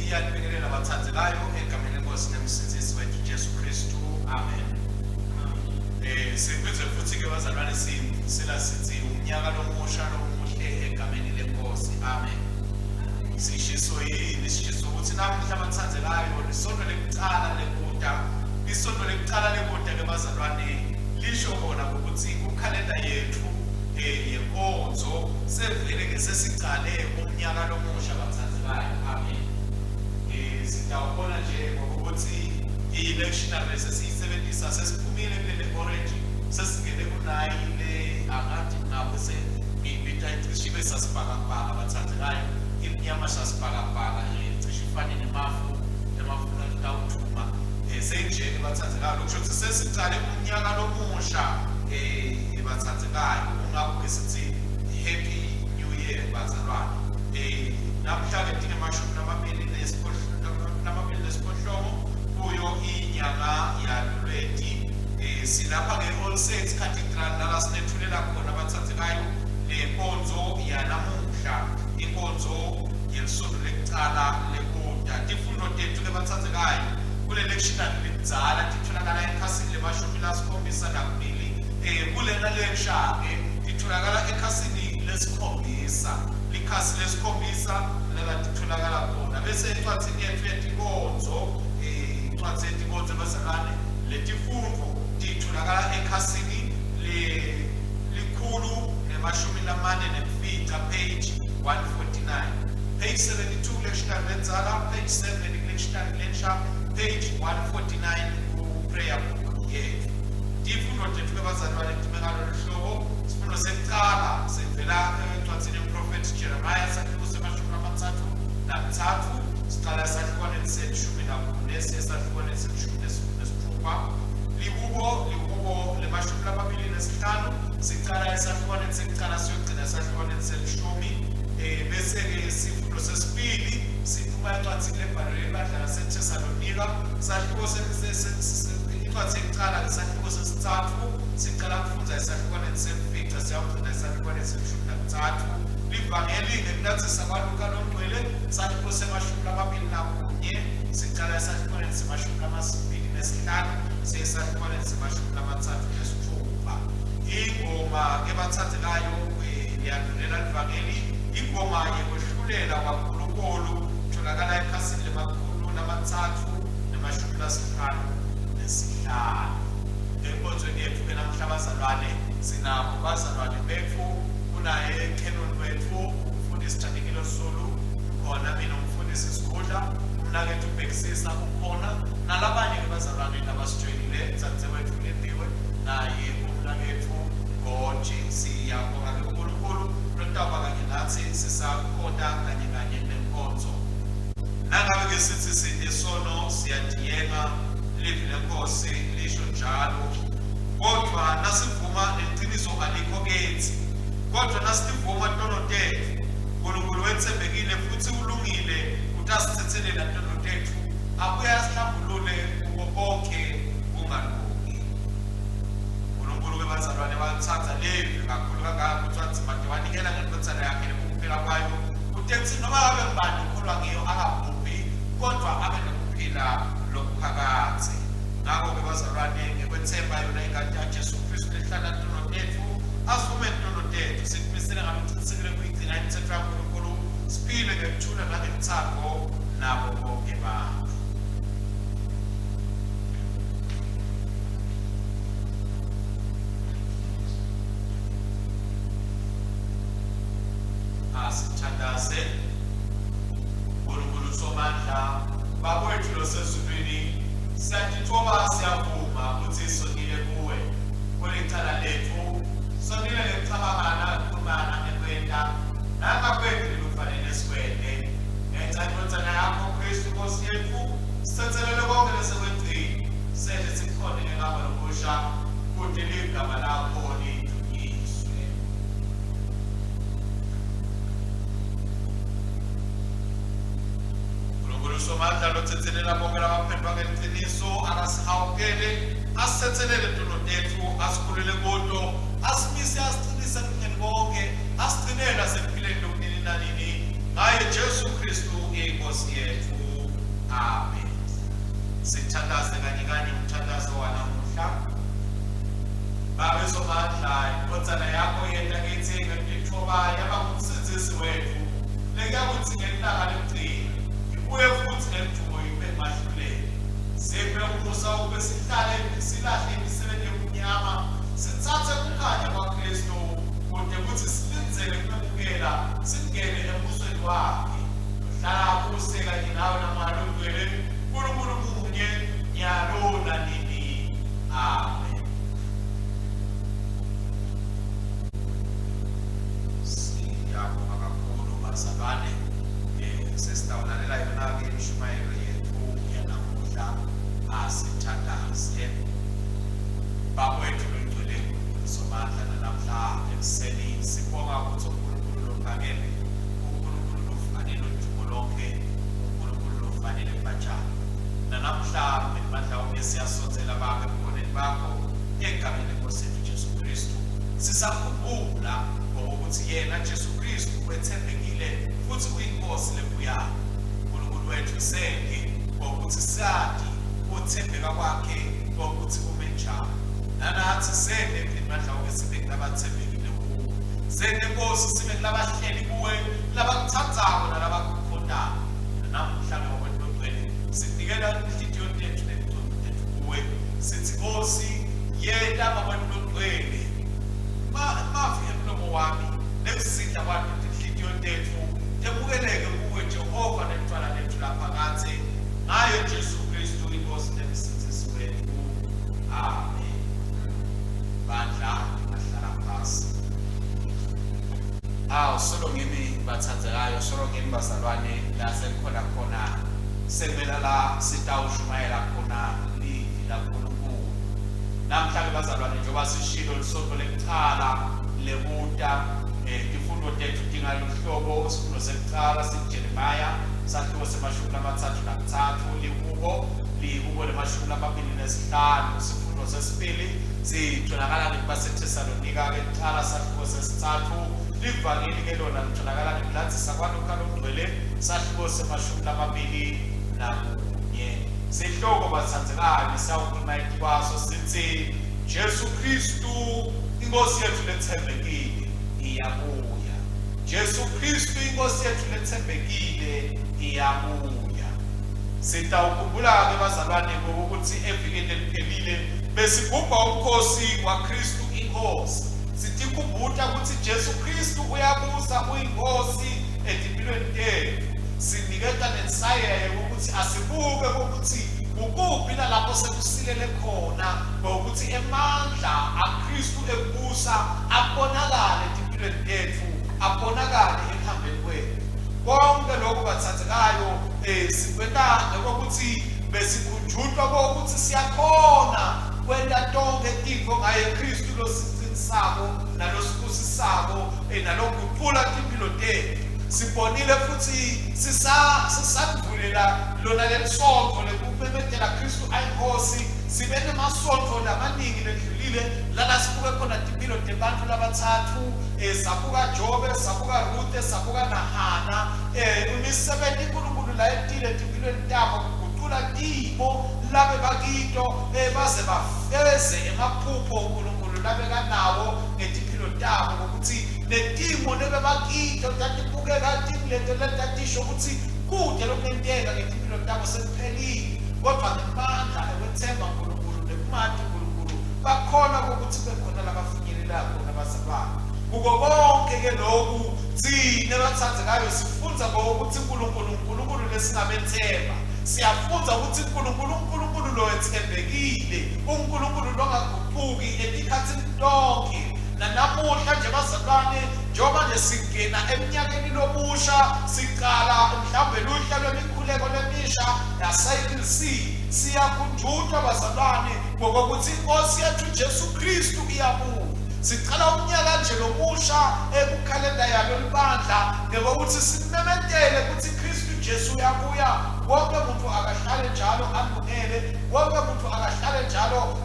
Ngiyanibingelela bathandekayo egameni lenkosi nemsindisi wethu Jesu Kristu. Amen. Siphindze futhi ke bazalwane sila sithi umnyaka lomusha lomuhle egameni lenkosi. Amen. Sishiso yini? Sishiso ukuthi namuhla bathandekayo lisonto lekucala lekuta. Isonto lekucala lekuta ke bazalwane lisho kona ukuthi kukhalenda yethu yenkonzo sevele ke sesicale umnyaka lomusha bathandekayo. Amen. Sitawubona nje ngokuthi i-lectionary sesiyisebenzisa sesiphumile kulele orange sesingene kunayi le angathi ngabe sengiyibita icishe ibe sasibhakabhaka bathandekayo imnyama sasibhakabhaka cishe ifane nemafu emafu latawuduma seyinjeke bathandekayo lokusho ukuthi sesicale umnyaka lomusha bathandekayo kungakho-ke sithi happy new year bazalwane. Namhla-ke 28 kuyo inyanga yaLweti. Silapha nge-All Saints Cathedral lala sinethulela khona abathathekayo le nkonzo yanamuhla, inkonzo yelisonto lekucala lekuda. Tifundo tethu-ke bathathekayo kule lectionary lekudzala titholakala ekhasini lemashumi lasikhombisa nakubili. Kulena lensha-ke titholakala ekhasini lesikhombisa. Likhasi lesikhombisa lala titholakala khona bese encwadzini yethu yetinkonzo incwadzi yetinkonzo bazalwane letifundvo titholakala ekhasini 445, page 149, page 72 kulectionary lenzala, page 7 kulectionary lensha, page 149 ku-prayer book yethu. Tifundo tethu ke bazalwane time ngalolu hlobo. Sifundo sekucala sivela encwadzini yemprofethi Jeremiah sahluko se-33, siqala esahlukwaneni se-14 siye esahlukwaneni se-16. Lihubo le-25 siqala esahlukwaneni sekucala siyogcina esahlukwaneni selishumi. Bese-ke sifundo sesibili siphuma encwadzini lebhalwe ibandla laseThesalonika sahluko incwadi yekucala ngesahluko sesitsatfu siqala kufundza esahlukwaneni semfica siyawugcina esahlukwaneni seshumi nakutsatfu. Livangeli ngekulandzisa kwaLuka longcwele sahluko se-21 siqala esahlukwaneni se-25 siye esahlukwaneni se-36. Ingoma ke bathandekayo liyandulela livangeli, ingoma yekwehlulela kwaNkulunkulu tholakala ekhasini le-355. Enkonzweni yethu ke namhla bazalwane sinabo bazalwane bethu, kunaye Canon wethu umfundisi Thandekile Zulu, khona mina umfundisi Sikhudla, umnakethu Bhekisisa ukhona, nalabanye ke bazalwane labasijoyinile, dzadzewethu Lindiwe naye umnakethu Goji. Siyabonga ke kuNkulunkulu lotawuba kanye natsi sisakhonta kanye kanye nenkonzo. Nangabe ke sithi site sono siyadiyenga, livi lenkosi lisho njalo. Kodwa nasivuma leliciniso alikho kitsi. Kodwa nasitivuma tono tetfu, Nkulunkulu wetsembekile futsi ulungile, utasitsetselela tono tetfu abuye asihlambulule kuko konkhe kungalungi. Nkulunkulu ke bazalwane walitsandza live kakhulu kangaka kutsi wadzimate wanikela ngendvodzana yakhe lekukuphela kwayo, kute kutsi noma ngabe ngubani lokholwa ngiyo angabhubhi kodvwa abe nekuphila lokuphakadze. Ngako-ke bazalwane, ngekwetsemba yona ingati yaJesu Khristu lehlala tono tetfu, asivume tono tetfu, sitimisele ngalokucinisekile kuyigcina imitsetfo yaNkulunkulu, siphile ngekuthula nangelutsandvo nabo bonke bantfu. Asithandaze. Nkulunkulu Somandla, Baba wethu losezulwini, siyatitfoba siyavuma kutsi sonile kuwe. Kulicala letfu, sonile ngekucabanga nangekukhuluma nangekwenta, nangakwenti lokufanele sikwente. Ngenca yeNdvodzana yakho Khristu Nkosi yetfu, sitsetselele konke lesekwentile, sente sikhone ngehamba lokusha kute ligama lakho lidunyiswe. Nkulunkulu Somandla lotsetselela bonke labaphendvwa ngeliciniso akasihawukele, asitsetselele tono tetfu, asikhulule kuto, asimise asicinise ekulungeni konke, asigcinele nasekuphileni lokunini nanini ngaye Jesu Khristu iNkosi yetfu. Amen. Sithandaze kanye kanye umthandazo wanamuhla. Babe Somandla, indvodzana yakho yenta kitsi ngekutitfoba yaba ngumsindzisi wetfu, lekuyakuthi ngelilanga lekugcina ibuye futsi ngelujubo ibe mahluleli. Siphe umusa ukube sihlale silahle imisebenti yobumnyama, sitsatse kukhanya kwaKristu kute kutsi silindzele kumemukela singene embusweni wakhe. Lohlala abuse kanye nawe naMoya Longcwele, Nkulunkulu munye, nyalo nanini. Amen. Siyabonga kakhulu bazalwane. Sesitawulalela yona-ke imishumayelo yethu yanamuhla. Asithandaze. Bakwethu longcwele Nkulunkulu Somandla, nanamhla ekuseni sibonga ukuthi uNkulunkulu lophakeme, uNkulunkulu lofanele udumo lonke, uNkulunkulu lofanele kubajalo. Nanamhla Mnimandla onke siyasondzela Babe ebukhoneni bakho egameni lenkosi yethu Jesu Kristu. Sisakhumbula ngokuthi yena Jesu Kristu wetsembekile futhi uyinkosi lebuyayo. uNkulunkulu wethu sende ngokuthi sati kuthembeka kwakhe ngokuthi kume njani. Nanathi sende Mnimandla onke sibe kulabathembekile kuwe. Sende Nkosi sibe kulabahleli kuwe labakuthandzako nalabakukhontayo. Namuhla ngokwethu longcwele sinikela inhlitiyo tethu nemicondo tethu kuwe. Sithi Nkosi yenta ngokwethu longcwele mavi emlomo wami nekuzindla kwami tinhlitiyo tetfu temukeleke kuwe Jehova nelidvwala letfu laphakadze ngayo Jesu Kristu iNkosi nemsindzisi wetfu. Amen. Bandla ahlala phasi. Awu solo ngimi bathandzekayo, solo ngimi bazalwane la senikhona khona semela la sitawushumayela khona livi laNkulunkulu. Namhla-ke bazalwane njengoba sishilo lisonto lekucala lekuta tifundo tetfu tingaluhlobo sifundo sekucala siJeremiya sahluko se-33 lihubo lihubo le-25 sifundo sesibili sitholakala ngekubaseThesalonika kekucala sahluko sesitsatfu livangeli ke lona litholakala ngekulandzisa kwaLukha longcwele sahluko se-21. Sihloko batsandzekayo lesiyawukhuluma etikwaso sitsi Jesu Kristu iNkosi yetfu letsembekile iyabuya. Jesu Kristu iNkosi yetfu letsembekile iyabuya. Sitawukhumbula-ke bazalwane ngokuthi evikini leliphelile besigubha umkhosi waKristu iNkosi. Sitikhumbuta ukuthi Jesu Kristu uyabusa uyiNkosi etimpilweni tetfu. Siniketa nensayeya yokuthi asibuke ukuthi kukuphi nalapho sekusilele khona ngokuthi emandla aKristu ekubusa abonakale etimpilweni tetfu, abonakale ekuhambeni kwetfu. Konke lokhu bathathekayo sikwenta ngekokuthi besikhunjutwa kokuthi siyakhona kwenta tonke tintfo ngaye Kristu losicinisako nalosibusisako nalogucula timphilo tetfu. Sibonile futhi sisandvulela lona lelisontfo lekumemetela Kristu ayiNkhosi. Sibe nemasontfo lamaningi ledlulile lana sibuke khona timphilo tebantfu labatsatfu, sabuka Jobe, sabuka Ruthe, sabuka naHana. Imisebenti uNkulunkulu layentile etimpilweni tabo kugucula timo labebakito baze bafeze emaphupho uNkulunkulu labekanawo ngetimphilo tabo, ngokuthi netimo lebebakito tatibukeka tingileto letatisho ukuthi kute lokungenteka ngetimphilo tabo sekuphelile, kodwa ngemandla ekwethemba uNkulunkulu nekumati uNkulunkulu bakhona kokuthi bekhona labafinyelela khona bazalwane. Kuko konke ke lokhu thina bathandzekayo sifundza ngokuthi uNkulunkulu uNkulunkulu lesingamethemba. Siyafundza ukuthi uNkulunkulu uNkulunkulu lowethembekile, uNkulunkulu longaguquki etikhatsini tonke. Nanamuhla nje bazalwane, njengoba nje singena eminyakeni lomusha, sicala mhlawumbe luhla lwemikhuleko lemisha ya-cycle C, siyakhunjutwa bazalwane ngokokuthi iNkosi yethu Jesu Kristu iyabuya. Sicala umnyaka nje lomusha ekukhalenda yalo libandla ngekokuthi simemetele ukuthi Kristu Jesu uyabuya. Wonke umuntu akahlale njalo alungele, wonke umuntu akahlale njalo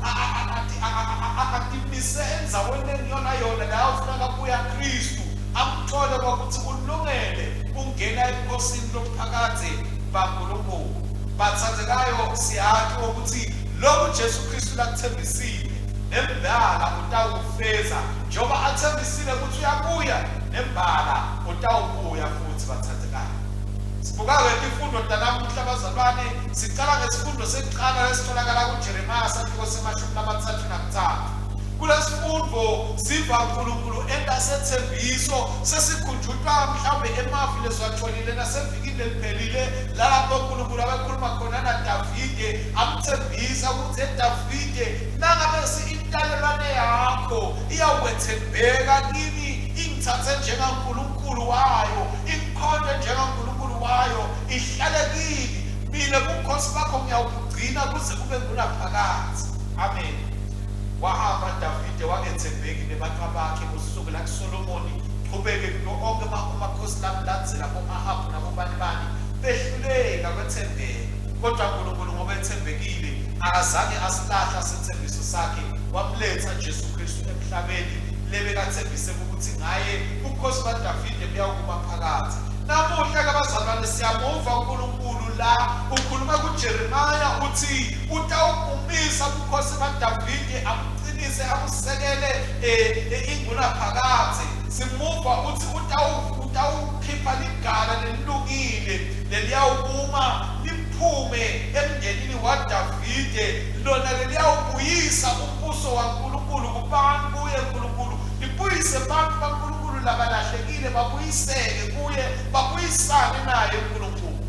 atimise endzaweni lengiyona yona la ufuna kabuya Kristu amthole kwakuthi ulungele ungena ebukhosini lobuphakadze baNkulunkulu. Bathandekayo, siyati ukuthi lokhu Jesu Kristu lakuthembisile nembala utawukufeza, njengoba athembisile ukuthi uyabuya nembala utawubuya futhi. Bathandekayo, sibuka-ke tifundo tanamuhla bazalwane. Sicala ngesifundo sekuqala lesitholakala kuJeremiya sahluko sema-33. Kulesifundo siva uNkulunkulu enta sethembiso sesikhunjutwa mhlawumbe emavi lesiwatholile nasevikini leliphelile, lapho uNkulunkulu abekhuluma khona naDavide amthembisa ukuthi, eDavide, nangabe intalelwane yakho iyawukwethembeka kimi, ingithathe njengaNkulunkulu wayo, ingikhonte njengaNkulunkulu wayo, ihlale kimi, mina bukhosi bakho ngiyawubugcina kuze kube ngunaphakadze. Amen. Wahamba Davide wangethembeki nebantu bakhe kusukela kuSolomoni chubeke kulo onke amakhosi lamlandzela bo-Ahabu nabobani bani, behluleka kwethembeka. Kodwa uNkulunkulu, ngoba ethembekile, akazange asilahla sethembiso sakhe, wamletha Jesu Kristu emhlabeni lebekathembise ukuthi ngaye bukhosi baDavide buyawukuma phakathi. Namuhla ke bazalwane, siyamuva uNkulunkulu la ukhuluma kuJeremiya uthi utawubumisa bukhosi baDavide, abuqinise, abusekele ingunaphakadze. Simuva uthi utawukhipha ligala lelilungile leliyawukuma liphume emndenini waDavide, lona leliyawubuyisa umbuso waNkulunkulu kubantu kuye uNkulunkulu, libuyise bantu baNkulunkulu labalahlekile, babuyiseke kuye, babuyisane naye uNkulunkulu.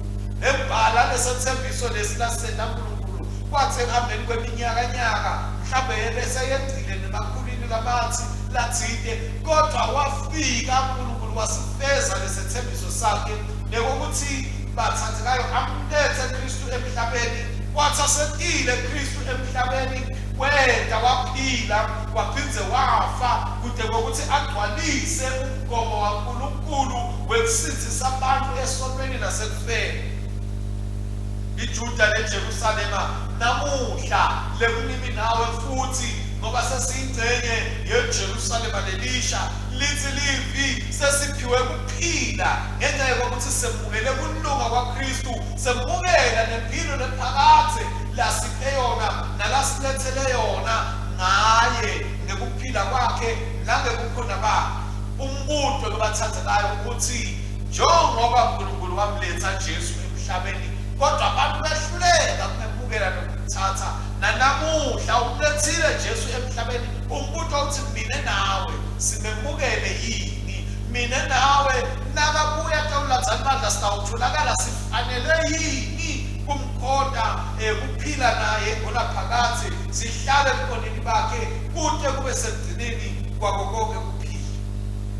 Nembala lesethembiso lesi lasenda uNkulunkulu kwathi ekuhambeni kweminyakanyaka, mhlawumbe bese yengcile nemakhulwini lamathi lathide, kodwa wafika uNkulunkulu wasifeza lesethembiso sakhe nekokuthi bathathekayo amlethe Kristu emhlabeni. Kwathi asetile Kristu emhlabeni, wenda waphila waphindze wafa kude kokuthi agcwalise umgomo waNkulunkulu wekusindzisa abantu esonweni nasekufeni. IJuda neJerusalema namuhla lekunimi nawe futhi, ngoba sesiyingcenye yeJerusalema lelisha, lithi livi sesiphiwe kuphila ngenxa yokuthi semukele kulunga kwaKristu, semukela nempilo lephakadze lasiphe yona nalasilethele yona ngaye ngekuphila kwakhe nangebukhona bakhe. Umbuto lobathandekayo ukuthi njengoba uNkulunkulu wamletha Jesu emhlabeni, kodwa abantu behluleka kumemukela nokumthatha, nanamuhla umlethile Jesu emhlabeni. Umbuto uthi mina nawe simemukele yini? Mina nawe nakabuya tawulandzani bandla sitawutholakala sifanele yini kumkhonta, kuphila naye ngonaphakadze, sihlale ebukhoneni bakhe kute kube sekugcineni kwako konke kuphila?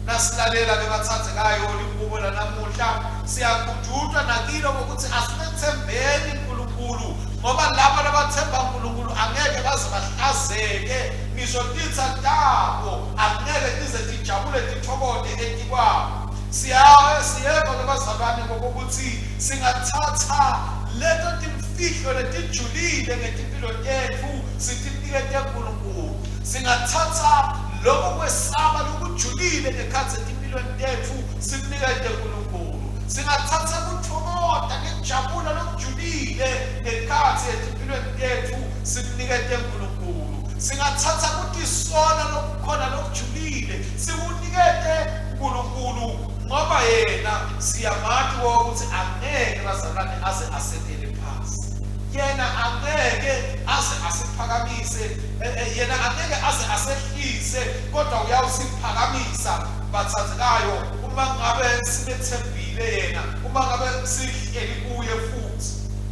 Nasilalela ke bathandekayo lihubo lanamuhla, siyakhunjutwa nakilo ngokuthi asimethembeni uNkulunkulu, ngoba laba labathemba uNkulunkulu angeke baze bahlazeke, ngisho titsa tabo angeke tize tijabule tithokote etikwabo. Siyeva ke bazalwane ngokuthi singathatha leto timfihlo letijulile ngetimpilo tetfu sitinikete uNkulunkulu. Singathatha lokho kwesaba lokujulile ngekhathi etimpilweni tetfu simnikete uNkulunkulu. Singathatha kuthokoda nekujabula lokujulile ngekhathi etimpilweni tetfu simnikete uNkulunkulu. Singathatha kutisola lokukhona lokujulile sikunikete uNkulunkulu, ngoba yena siyamati ukuthi angeke bazalwane aze asetele phasi, yena angeke aze asiphakamise, yena angeke aze asehlise, kodwa uyawusiphakamisa bathandekayo uma ngabe simethembile yena, uma ngabe sihleli kuye. Futhi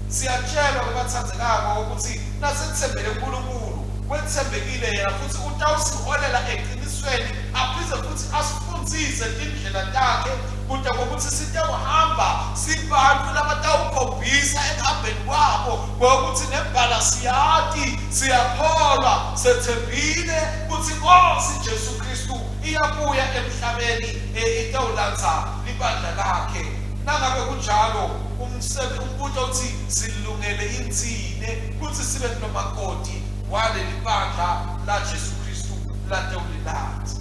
siyatshelwa ke bathandekako ukuthi nasethembele uNkulunkulu, wethembekile yena futhi utawusiholela eqinisweni, aphinde futhi asifundzise tindlela takhe kude kokuthi sitewuhamba sibantu labatawukhombisa ekuhambeni kwabo ngokuthi nembala siyati, siyakholwa, sethembile kutsi Nkosi Jesu Kristu iyabuya emhlabeni itewulandza libandla lakhe. Nangabe kunjalo, umbuto uthi silungele yini tsine kutsi sibe kulomakoti waleli bandla la Jesu Kristu latewulilandza?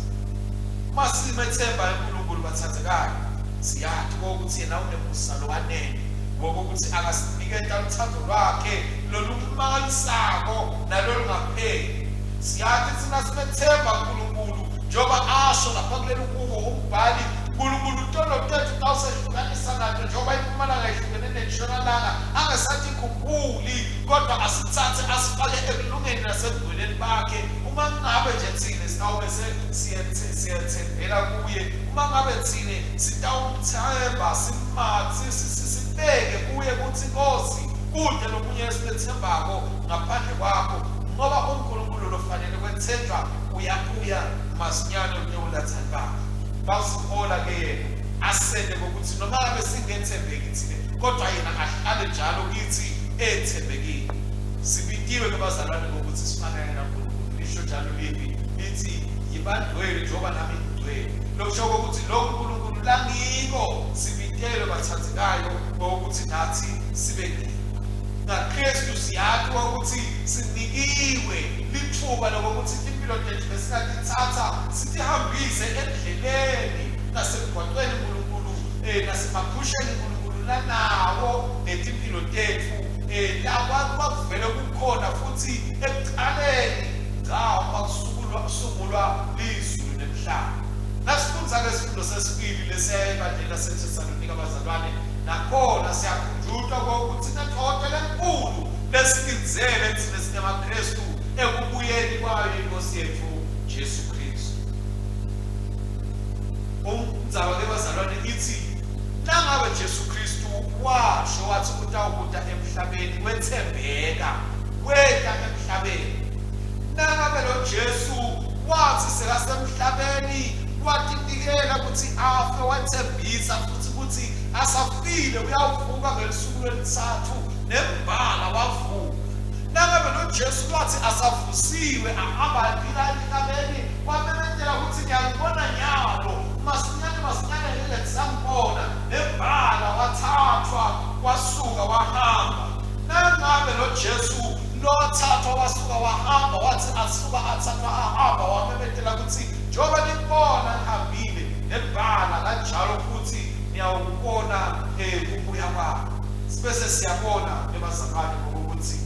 Masimethemba uNkulunkulu bathandekayo, siyati ukuthi yena unemusa lowanele wokuthi akasinikele kusiniketa luthando lwakhe lolumangalisako nalolungapheli. Siyati thina simethemba uNkulunkulu njengoba asho lapha kuleli hubo umbhali uNkulunkulu tono tethu tawusehlukanisa nato njengoba impumalanga ihlukene nentshonalanga angasatikhuphuli kodwa asithathe asifake ekulungeni nasebungcweleni bakhe uma ngabe nje thina sitawube siyethembela kuye uma ngabe thina sitawumthemba simathi sibeke kuye ukuthi Nkosi kude lomunye esimethembako ngaphandle kwakho ngoba uNkulunkulu lofanele kwethenjwa uyabuya masinyane utewulathani bakhe bawusihola ke yena asende ngokuthi noma ngabe singethembeki thina kodwa yena ahlale njalo kithi ethembekile. Sibitiwe ke bazalwane ngokuthi sifanele naNkulunkulu. Lisho njalo livi lithi yibangcwele njengoba nami ngigcwele. Lokusho ukuthi lokhu uNkulunkulu langiko sibitelwe bathandekayo ukuthi nathi sibe ngiko. NgaKristu siyazi ukuthi sinikiwe lithuba lokuthi impilo tethu besingatithatha sitihambise endleleni nasemgwaqweni uNkulunkulu nasemaphusheni uNkulunkulu lanawo netimpilo tethu la kwakuvele kukhona futhi ekuqaleni cha uma kusungulwa kusungulwa lizulu nemhlaba. Nasifundza-ke isifundo sesibili lesiya ebandleni laseThesalonika bazalwane, nakhona siyakhunjutwa kokuthi sinenhloto lenkulu lesilindzele thina singemaKristu ekubuyeni kwayo iNkosi yethu Jesu Kristu. Umdzaba-ke bazalwane ithi nangabe Jesu Kristu washo wathi utawukuta emhlabeni wethembeka weta emhlabeni nangabe lo Jesu wathi sekasemhlabeni watinikela ukuthi afe wathembisa futhi ukuthi asafile uyawuvuka ngelisuku lwesithathu nembala wavuka nangabe lo Jesu wathi asavusiwe ahamba aphila emhlabeni wamemetela ukuthi ngiyangibona nyalo masinyane masinyane ngeke ngisangibona nembala wathathwa wasuka wahamba nangabe lo Jesu lothathwa wasuka wahamba wathi asuka athathwa ahamba wamemetela ukuthi njengoba nibona ngihambile nembala kanjalo futhi niyawukubona kubuya kwakhe sibese siyabona ebazalwane ngokuthi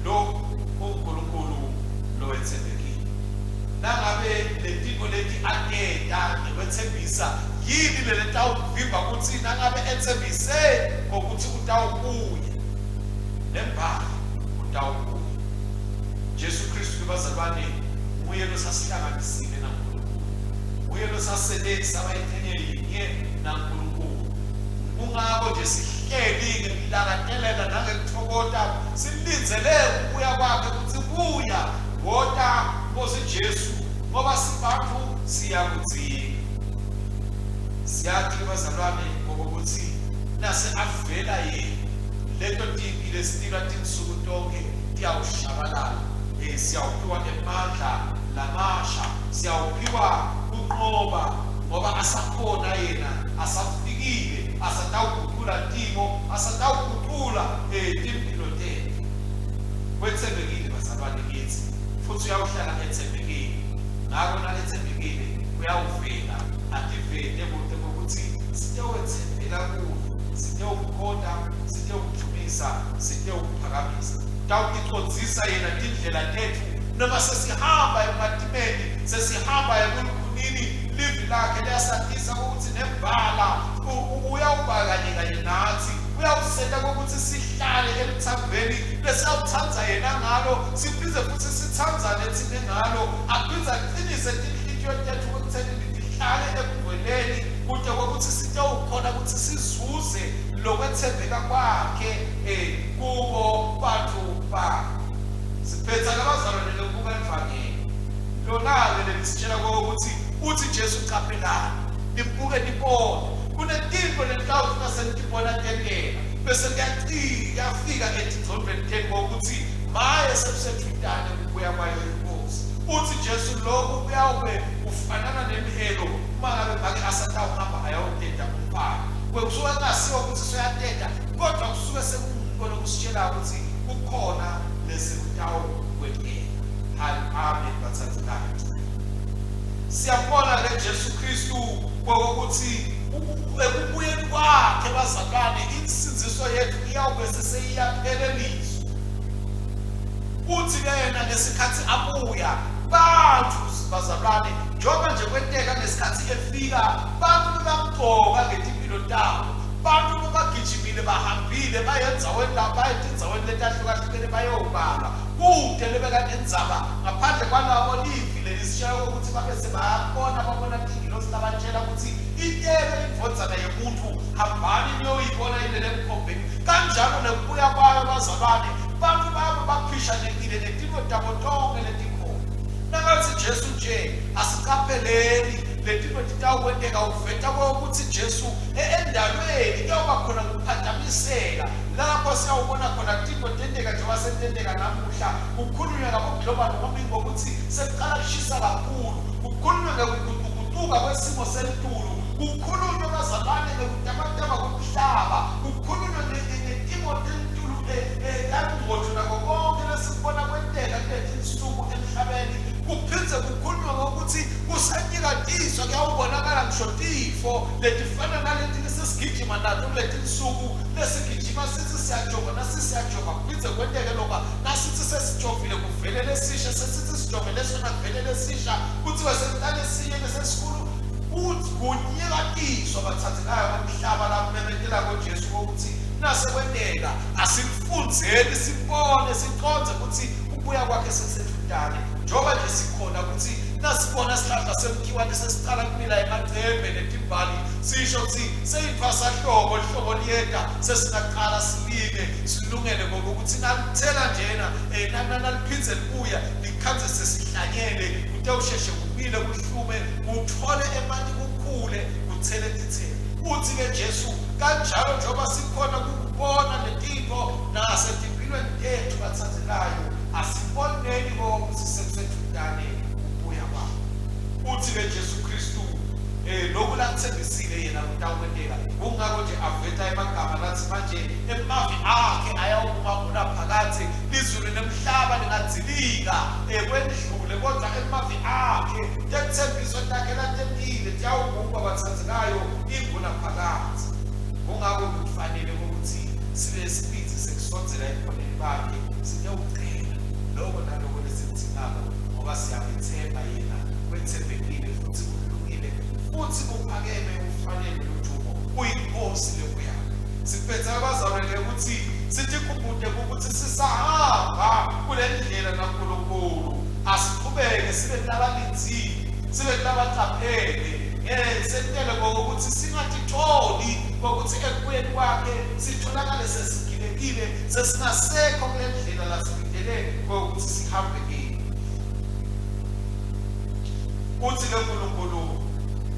lo uNkulunkulu lowethembekile nangabe letintfo leti atenta ngekwethembisa yini leletawuvimba ukuthi nangabe ethembise ngokuthi utawubuya nembala utawubuya. Jesu Kristu bazalwane nguye losasihlanganisile naNkulunkulu, nguye losasele saba yincenye yinye naNkulunkulu. Kungako nje sihleli ngekulangatelela nangekutfokota silindzele kubuya kwakhe kutsi buya wota Nkosi Jesu ngoba sibantfu siyakudzinga. Siyati bazalwane ngokuthi nase avela yena leto timpi lesitilwa tinsuku tonkhe tiyawushabalala. Siyawuphiwa emandla lamasha, siyawuphiwa kunqoba ngoba asakhona yena, asafikile, asatawugucula timo, asatawugucula timphilo tetfu. Wetsembekile bazalwane kithi futhi uyawuhlala etsembekile. Ngako naketsembekile uyawuvela ativete kute kokuthi sitewetsembela kuye, sitewukhonta, sitewudvumisa, sitewuphakamisa. Tawuticondzisa yena tindlela tetfu noma sesihamba ematimeni, sesihamba ebulukhunini, livi lakhe liyasatisa ukuthi nembala uyawuba kanye kanye nathi, uyawusenta kokuthi sihlale eluthandweni lesiyawuthanda yena ngalo, siphindze futhi sithandzane thine ngalo, aphindze aqinise tinhlitiyo tetfu ekuthenini tihlale ekugcweleni kute kokuthi sitewukhona ukuthi sizuze lokwethembeka kwakhe kubo bantfu bakhe. Siphetha labazalwane lokubuka livangeli lona-ke lelisitshela kokuthi uthi Jesu qaphelani nibuke nibone kunetintfo lenitawufuna senitibona tenteka bese kuyafika etingcondvweni tenu kokuthi maye sekusedvutane kubuya kwayo inkosi. Uthi Jesu lokhu kuyawube kufanana nemhelo uma ngabe make asatawuhamba ayawuteta umfana. Kwekusuke kungasiwo ukuthi soyateta kodwa kusuke sekungumbono kusitshela ukuthi kukhona lesekutawukwenteka. Amen bathandekayo. Siyabona ke Jesu Kristu kokuthi Ekubuyeni kwakhe bazalwane, insindziso yethu iyawube seseyiyapheleliswa. Uthi ke yena ngesikhathi abuya bantfu bazalwane, njengoba nje kwenteka ngesikhathi efika, bantfu bebamgcoka ngetimpilo tabo, bantfu bebagijimile bahambile baye endzaweni la baye etindzaweni letahlukahlukene bayobala, kute lebekanendzaba ngaphandle kwalabo livi lelisitshela ukuthi babe sebayabona babona tingilosi labatshela ukuthi itelwe indvodzana yemuntfu, hambani niyoyibona ilele emkhombeni. Kanjalo nekubuya kwayo bazalwane, bantfu bayabe baphishanekile netintfo tabo tonkhe letikhona. Nakatsi Jesu nje asiqapheleni letintfo titawukwenteka, uveta kwekutsi Jesu endalweni kuyawuba khona kuphatamiseka lapho siyawubona khona tintfo tenteka njengoba setenteka namuhla. Kukhulunywa ngabo-global warming ngokuthi sekuqala kushisa kakhulu, kukhulunywa ngekuguquguquka kwesimo selitulu, kukhulunywe bazalwane ngekutamatama kwemhlaba, kukhulunywe ngetimo telitulu tangcotfo nako konkhe lesikubona kwenteka kuletinsuku emhlabeni. Kuphindze kukhulunywe ngokuthi kusanyikatiswa kuyawubonakala ngisho tifo letifana naleti lesesigijima nato kuletinsuku, lesigijima sitsi siyajova nasi siyajova kuphindze kwenteke lokwa, nasitsi sesijovile kuvele lesisha, sesitsi sijove lesona kuvele lesisha, kutsiwe sekuqale esinye lesesikhulu. Kunyikatiswa bathandekayo komhlaba lakumemetelako Jesu kokuthi nasekwenteka asikufundzeni sibone sicondze ukuthi kubuya kwakhe sekusedvutane, njengoba nje sikhona ukuthi nasibona sihlahla semkhiwane sesiqala kumila emacembe netimbali sisho ukuthi seyintfwasahlobo, lihlobo liyeta, sesingaqala silime silungele ngokuthi nalithela njena um naliphindze libuya likhandze sesihlanyele kutewusheshe kumile kuhlume kuthole emanti kukhule kuthele titselo. Uthi-ke Jesu kanjalo njengoba sikhona kukubona letintfo nasetimpilweni tetfu bathandekayo, asiboneni kokuthi sekusedvutane kubuya kwakhe. Uthi-ke Jesu Khristu eh lokhu lakuthembisile yena kutawukwenteka. Kungako nje aveta emagama latsi manje emavi akhe ayawukuma ngunaphakadze, lizulu nemhlaba lingadzilika eh kwendlule, kodwa emavi akhe tetsembiso takhe latentile tiyawukuma bathandekayo ingunaphakadze. Kungako kufanele ukuthi sibe nesibindzi sekusondzela ebukhoneni bakhe sitewucela loko naloko lesikudzingako, ngoba siyametsema yena, wetsembekile futsi ulungile futsi uphakeme, ufanele ludumo, uyiNkhosi lebuyako. Siphetsa bazalwane ukuthi sitikhumbute ukuthi sisahamba kule ndlela naNkulunkulu, asiqhubeke sibe labalindzile, sibe labacaphele, sentele ngokuthi singatitholi ngokuthi ekubuyeni kwakhe sitholakale sesigilekile, sesingasekho kule ndlela lasilindele ngokuthi sihambe kiyo. Uthi-ke uNkulunkulu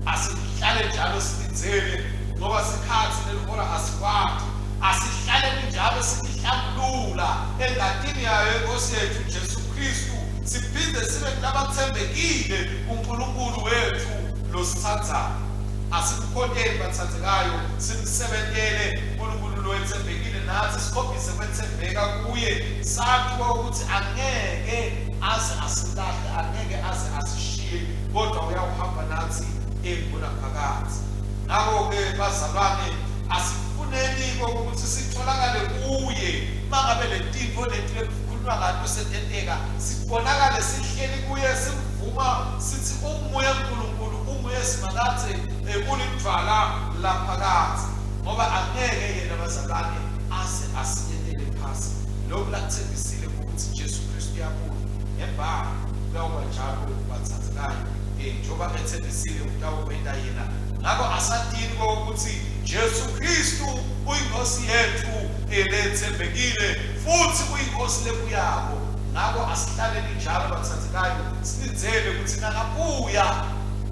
asihlale njalo silindzele, ngoba sikhathi nelihora asikwati. Asihlaleni njalo sitihlambulula engatini yayo iNkosi yethu Jesu Kristu, siphinde sibe kulabathembekile kuNkulunkulu wethu losithandayo. Asimkhonteni bathandekayo, simsebentele uNkulunkulu lowetsembekile, nathi sikhombise kwetsembeka kuye, sati ukuthi angeke aze asilahle, angeke aze asishiye, kodwa uyawuhamba nathi engunaphakadze. Ngakho-ke bazalwane, asifuneni ukuthi sitholakale kuye mangabe letintfo leti lekukhulunywa ngato setenteka, sibonakale sihleli kuye, simvuma sithi unguye Nkulunkulu, unguye Simakadze, kulidvwala laphakadze, ngoba angeke yena bazalwane aze asinyentele phasi lokhu lakuthembisile ukuthi Jesu Kristu uyabuya. Nembala kuyawuba njalo bathandekayo, njengoba ethembisile utawukwenta yena. Ngakho asatini kokuthi Jesu Kristu uyiNkosi yethu lethembekile futhi uyiNkosi lebuyako. Ngakho asihlaleni njalo bathandekayo, silindzele ukuthi nakabuya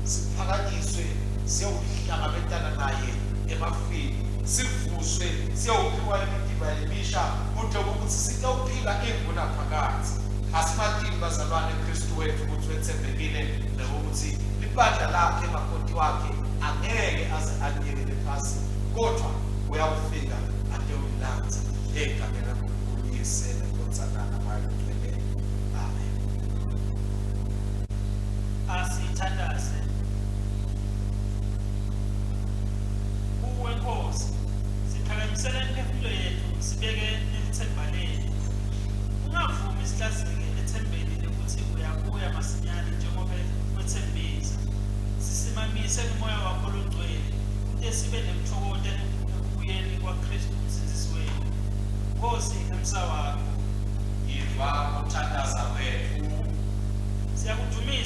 siphakanyiswe siyewuhlangabetana naye emafini, sivuswe siyewuphiwa imitimba lemisha kute ukuthi sitewuphila ingunaphakadze. Asimatini bazalwane Kristu wethu ukuthi wetsembekile nekuthi libandla lakhe makoti wakhe angeke aze aliyekele phasi, kodwa uyawufika atewulandza egameni laNkulunkulu Uyise neNdvodzana naMoya Longcwele. Amen. Asithandaze.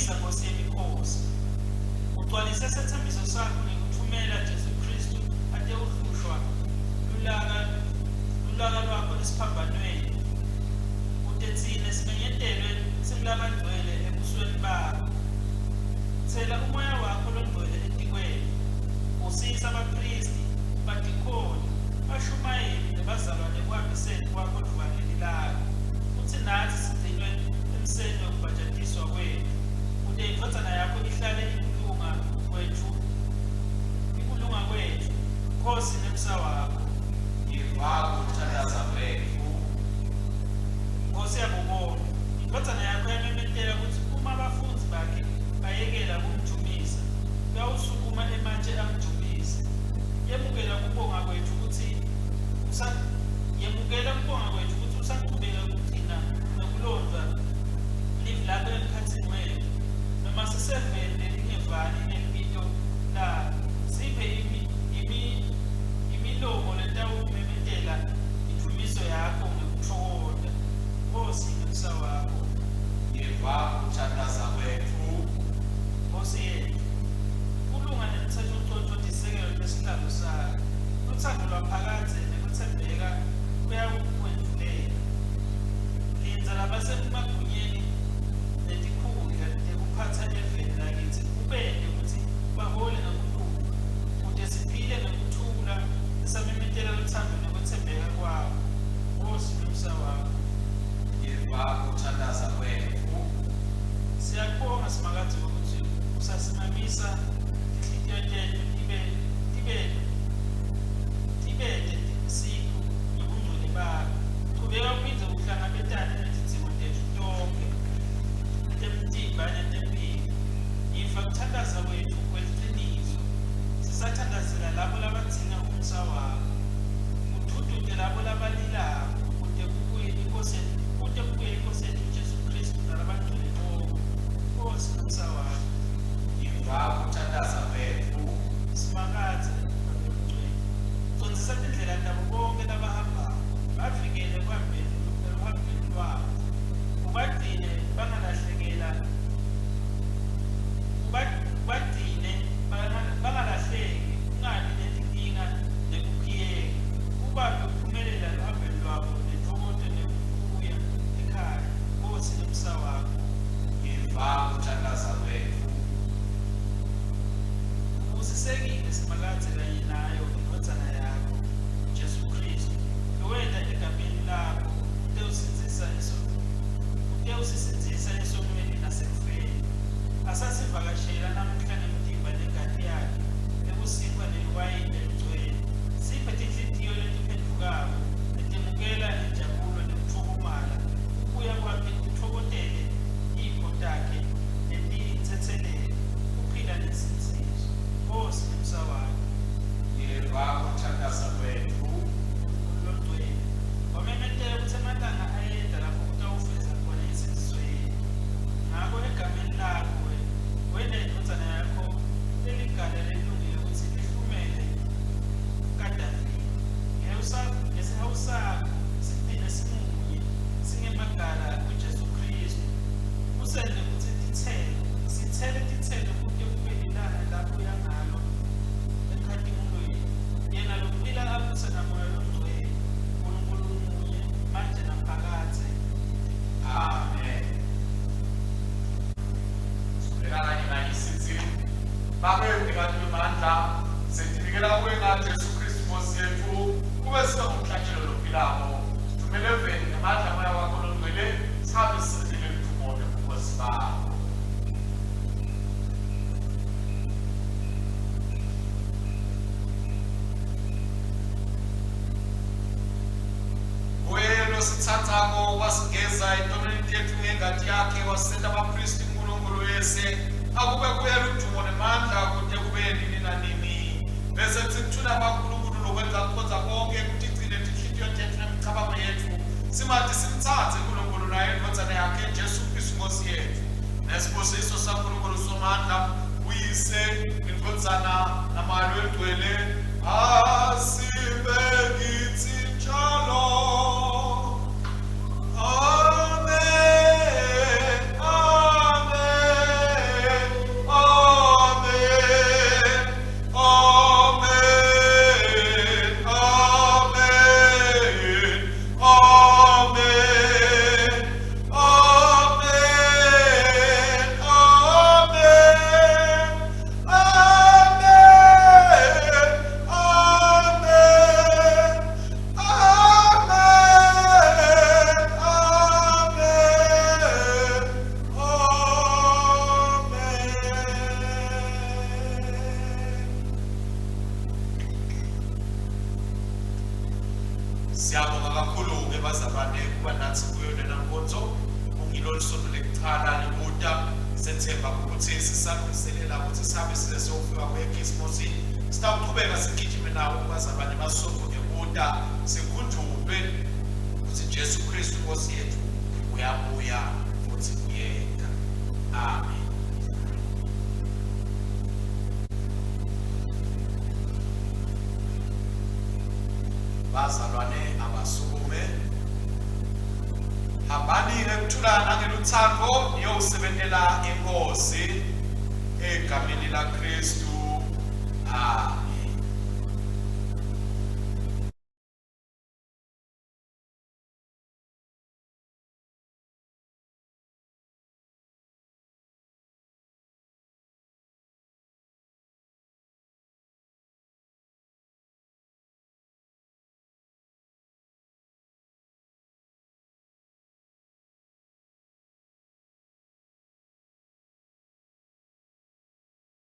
Siyakudvumisa Nkosi yemikhosi. Ugcwalise setsembiso sakho ngekutfumela Jesu Khristu atewuhlushwa lulaka lulaka lwakho esiphambanweni. Kute tsine simenyetelwe singulabangcwele ebusweni bakho. Tsela umoya wakho longcwele etikwetfu. Busisa baphristi, badikhoni, bashumayeli nebazalwane ekuhambiseni kwakho livangeli lakho. Kutsi natsi sigcinwe emseni wekubhajatiswa kwetfu, kute iNdvodzana yakho ihlale ikulunga kwetfu, ikulunga kwetfu, Nkhosi nemsa wakho. Yiva kuthandaza kwetfu. Nkhosi yabo bonkhe, iNdvodzana yakho yamemetela kutsi uma bafundzi bakhe bayekela kumdvumisa, kuyawusukuma ematje amdvumise. Yemukela kubonga kwetfu kutsi yemukela kubonga kwetfu kutsi usachubeka kugcina nekulondza livi lakho emkhatsini wetfu. Noma siseveni lelingevani nelibito lakho, siphe imilomo letawumemetela indvumiso yakho ngekutfokota. Nkhosi ngemsa wakho. Yiva kuthandaza kwetfu. Nkhosi yetfu, kulunga nemtsetfocotfo tisekelo tesihlalo sakho. Lutsandvo lwaphakadze nekwetsembeka kuyakwendvulela. Lindza labasemagunyeni netikhundla tekuphatsa eveni lakitsi ubente kutsi bahole ngekulunga, kute siphile ngekuthula sisamemetela lutsandvo nekwetsembeka kwakho. Nkhosi nemsa wakho. Yiva kuthandaza kwetfu. Siyakubonga Simakadze ukuthi usasimamisa tinhlitiyo tetfu tibe tibe tibete sicu ngebungcwele bakho. Chubeka uphindze uhlangabetane netidzingo tetfu tonkhe temtimba netemphilo. Yiva kuthandaza kwetfu kweliciniso. Sisathandazela labo labadzinga umusa wakho. Udvudvute labo labalilako kute kubuye iNkosi kute kubuye iNkosi yetfu Jesu Khristu nalabangcwele bonke. Nkhosi nomsa wakho. Yiva kuthandaza kwetfu. Simakadze Babe Longcwele. Condzisa tindlela tabo bonke labahambako, bavikele ekuhambeni eluhambeni lwabo. Ubagcine bangalahlekela ubagcine bangalahleki, kungabi netinkinga nekukhiyeka. Ubaphe kuphumelela eluhambeni lwabo nentfokoto nekubuya ekhaya. Nkhosi ngemsa wakho. Yiva kuthandaza kwetfu. Ubusisekile Simakadze kanye nayo iNdvodzana yakho, Jesu Khristu, loweta egameni lakho kutewusisindzisa esonweni nasekufeni. Asasivakashela namuhla ngemtimba nengati yakhe, lekusinkhwa neliwayini leligcwele. Siphe tinhlitiyo letiphendvukako, letemukela injabulo nekutfokomala kubuya kwakhe titfokotele tipho takhe letiyintsetselelo, kuphila nensindziso. Nkhosi nemsa wakho. Yiva kuthandaza kwetfu. Nkulunkulu longcwele, wamemetela kutsi emalanga ayeta lapho kutawufeza khona insindziso yetfu. Ngako egameni lakho wenta iNdvodzana yakho leligala lelilungile kutsi lihlumele kaDavide. Ngesihawu sakho sigcine simunye singemagala kuJesu Khristu. Usente kutsi titselo, sitsele titselo kute kube lilanga lapho uya ngalo enkhatimulweni. Yena lophila abusa naMoya loNgcwele, Nkulunkulu munye, manje naphakadze. Amen. Sikhuleka kanye kanye sithi, Babe mnikati wemandla, setinikela kuwe ngaJesu Khristu Nkosi yetfu, kube sibe ngumhlatshelo lophilako. Sithumele eveni ngemandla aMoya wakho loNgcwele, sihambe sisebentele ludvumo nebukhosi bakho. Nguye lositsandzako wasigeza etonweni tetfu ngengati yakhe, wasenta baphristi kuNkulunkulu Uyise. Akube kuye ludumo nemandla kute kube nini nanini. Bese kutsi kuthula kwaNkulunkulu lokwenza kucondza konkhe kutigcine tinhlitiyo tetfu nemicabango yetfu, simati simtsandze Nkulunkulu naye iNdvodzana yakhe Jesu Khristu Nkhosi yetfu. Nesibusiso saNkulunkulu Somandla, uYise, iNdvodzana, naMoya Longcwele, asibe kitsi njalo. Amen. Amen. inkonzo kungilo lisonto lekucala likuta sethemba ukuthi sisalungiselela ukuthi sihambe size siyofika kuyekhisimusi sitawuchubeka sigijime nawo bazalwane basonto ekuta sikhunjulwe ukuthi Jesu Kristu Nkosi yethu uyabuya futhi uyeta. Amen. Bazalwane abasukume. Hambani ngekuthula nangeluthando niyowusebentela inkosi egameni laKristu. Amen.